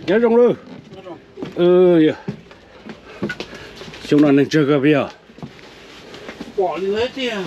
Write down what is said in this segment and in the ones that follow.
Nyob zoo lawm. Xyoo no neeg tsawg kawg peb yog? Pom li thiab tiag.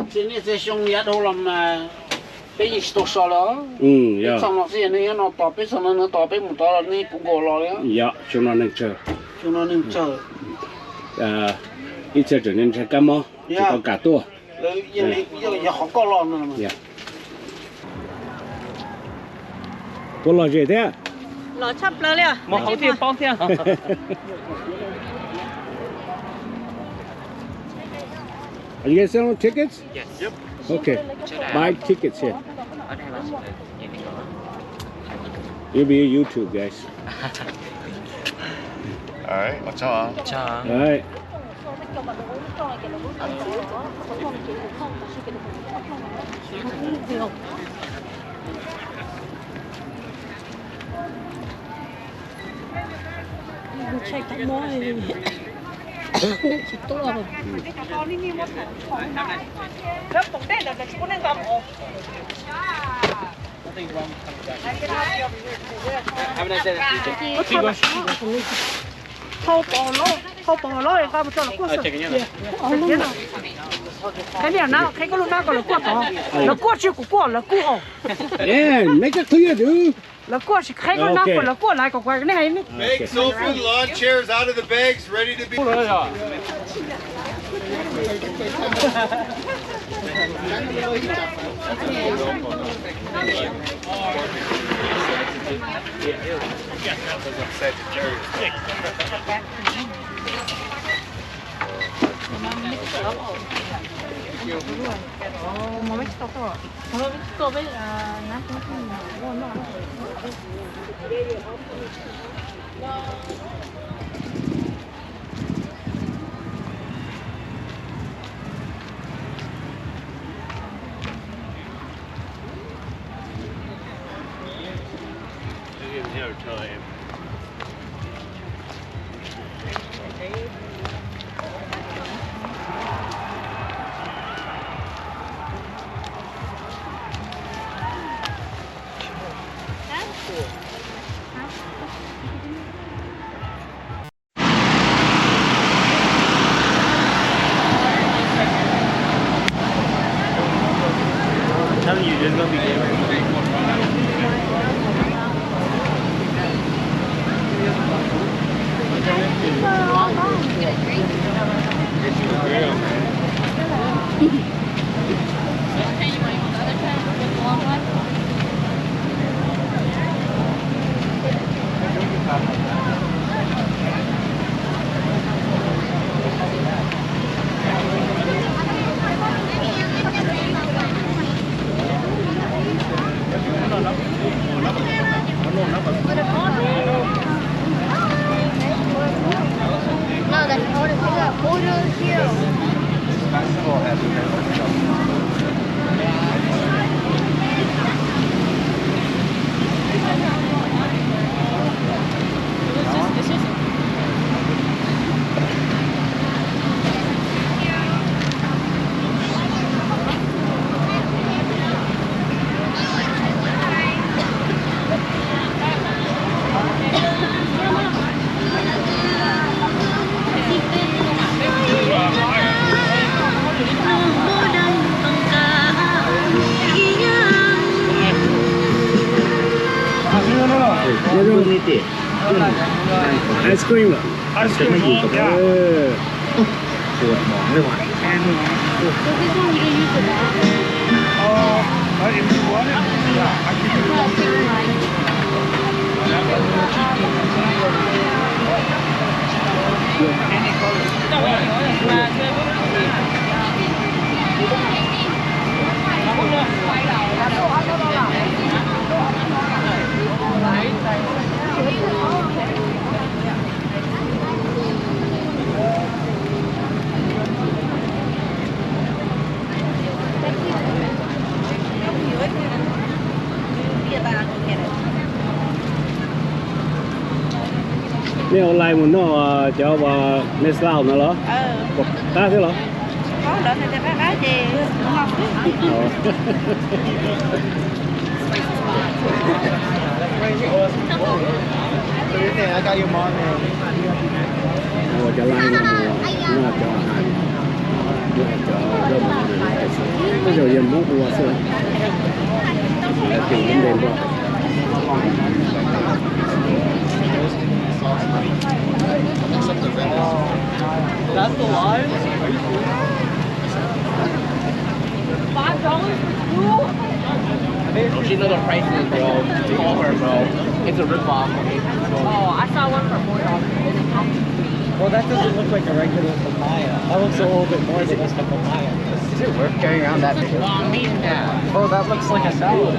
Txij niaj txij xyoo yav dhau los mas peb yeej tsis tau so lawm. Peb txog no xwb yog neeg nyob no tos, peb txog no neeg tos, peb mus tod los nej puv nkaus los li. Yog, xyoo no neeg tsawg. Xyoo no neeg tsawg. Ib txhia tseem ntshai kab mob tsis tau kam tuaj. Yog qhov koj los no. Puas lom zem thiab? Los tshaj plaws li. Mus hauv thiaj paub thiab. Are you guys selling tickets? Yes. Okay. Buy tickets here. It'll be YouTube, guys. All right, watch out. All right. Thau pov hauv lob, nqa mus tso lawv kuaj xwb. Qhia niam na, qhia koj lub hnab ko lawv kuaj tod. Lawv kuaj tsis kuv kuaj, lawv kuaj os. Lawv kuaj tsis qhia koj hnab ko lawv kuaj lawv kom kuv nej hais. Bags open, lawn chairs out of the bags, ready to be. Ice cream. Ice cream. Nej online mus noj cov uas mexlaus no los? Qab thiab los? Ua cov online no mus noj cov ahan, noj cov zaub mov, tej zaum yog Hmoob ua xwb. Lawv tus lub npe npog. That's the line? Five dollars for two? Don't you know the prices, bro? Call her, bro. It's a rip-off. Oh, I saw one for four dollars. Well, that doesn't look like a regular papaya. That looks a little bit more than just a papaya. Is it worth carrying around that big? Oh, that looks like a salad.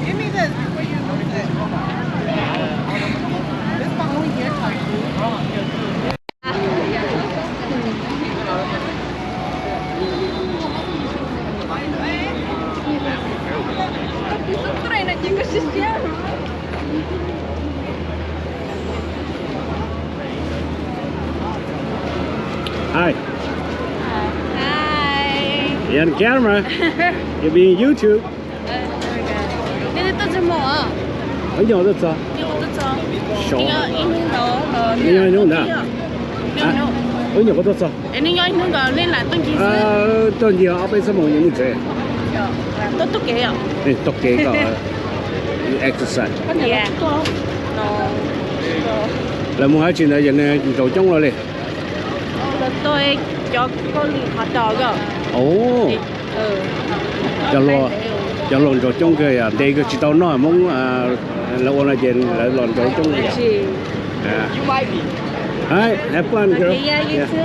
Give me this before you lose it. This my only gift for you. Hi. Hi. You on camera? You being YouTube? Ib nyuag tuaj txog. Ib nyuag hnub ntag. Ib nyuag qhuav tuaj txog. Tuaj ncig ob peb xuab moos yuav mus tsev. Taug kev kom exercise. Lawv mus hab tsi ntawd, yog nws nraum coob los li. Cov hluas nraum coob kawg, yog ntev kawg tsis tau noj Hmoob lawv ua no ces lawv los nraum coob. All right, have fun, girl. Yeah, you too.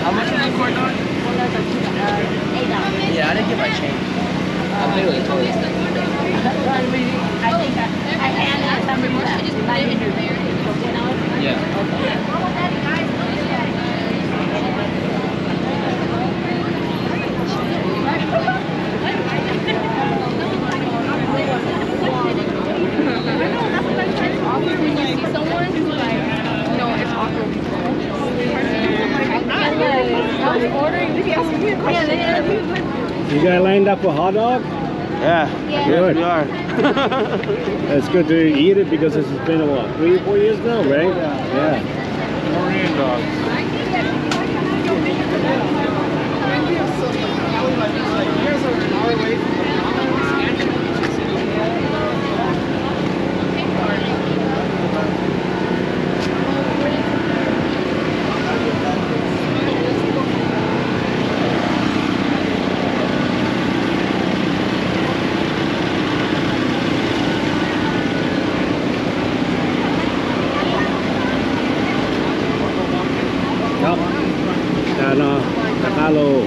How much is the corn dog? Yeah, I didn't get my change. I literally told you. I think I, I handed somebody that. Yeah. You guys lined up for hot dog? Yeah. Good. Yes, we are. It's good to eat it because it's been, what, three, four years now, right? Yeah. Korean dogs. Tam no rov qab lauj.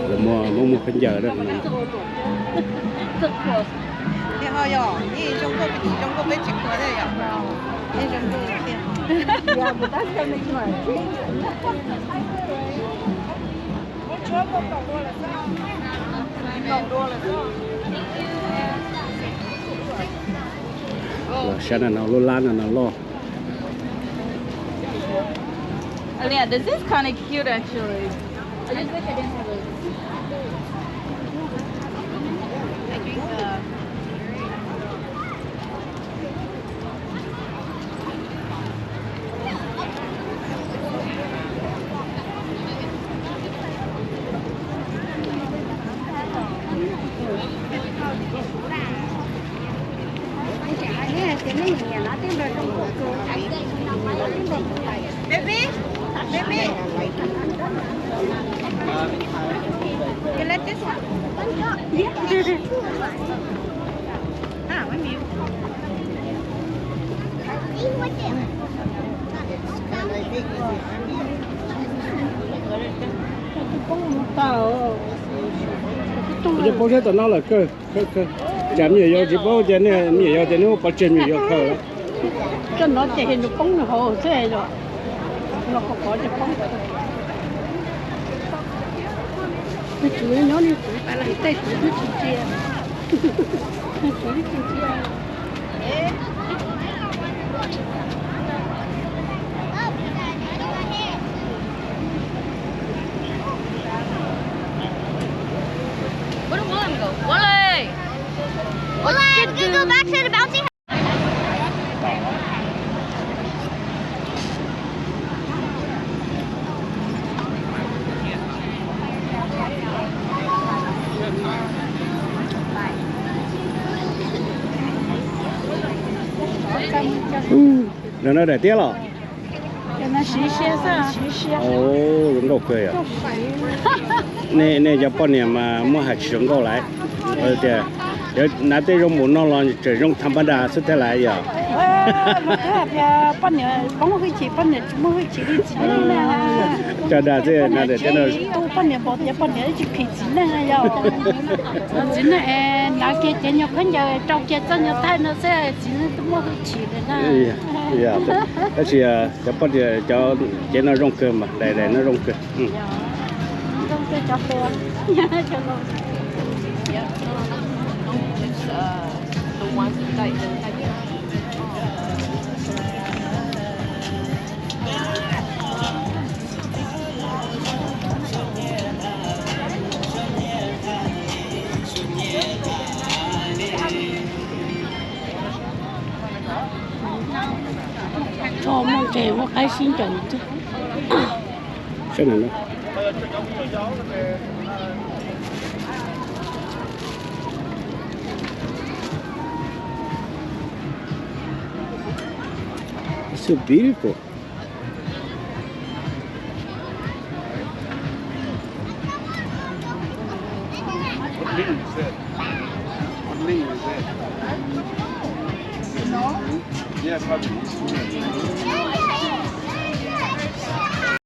Lawv muag, muag khaub ncaws na. Yog, ib zoo nkauj, ib zoo nkauj peb tsis khuav thiab yom. Ib zoo nkauj thiab. Los saib no, no lub lab no no loj. Oh, yeah, this is kind of cute, actually. I just wish I didn't have a. Baby, baby, you like this one? Cov poob sab tom no lawm kawg. Cas me nyuam yaus tsis paub, cas me nyuam yaus ces nws ua pov tseg me nyuam yaus khaws. Coj no ces nws poob nws hauv xwb los, los qov qov ces poob. Nws tsuv nyob, nws tsuv tas lawm, tej tsuv twb tsis ntsia. Nws tsuv twb tsis ntsia. Where do William go? Willie! Willie, I'm gonna go back to the bouncy house. Los no daim tiab los? Zoo nkauj kawg yom. Nej cov poj niam mas muaj hais tsis zoo nkauj lawm. Tias, nav tej zoo npaum no los tseem zoo tham pab das xwb thiab lawm yom. Poj niam poob hwj chim, poj niam tsis muaj hwj chim li txiv neej na. Cov das xwb na, tu poj niam npaum tias poj niam tsis phim txiv neej yom. Txiv neej es nav kiag cev nyuag khaub ncaws rau kiag txoj nyuag thaij no xwb txiv neej twb muaj hwj chim lawm na. Tab sis cov poj niam cov cev no zoo kawg mas, daim daim no zoo kawg. Tso muaj ntses muaj qaib sib ncaws thiab. Saib no na. It's so beautiful. What link is that? What link is that? No. Yeah, probably.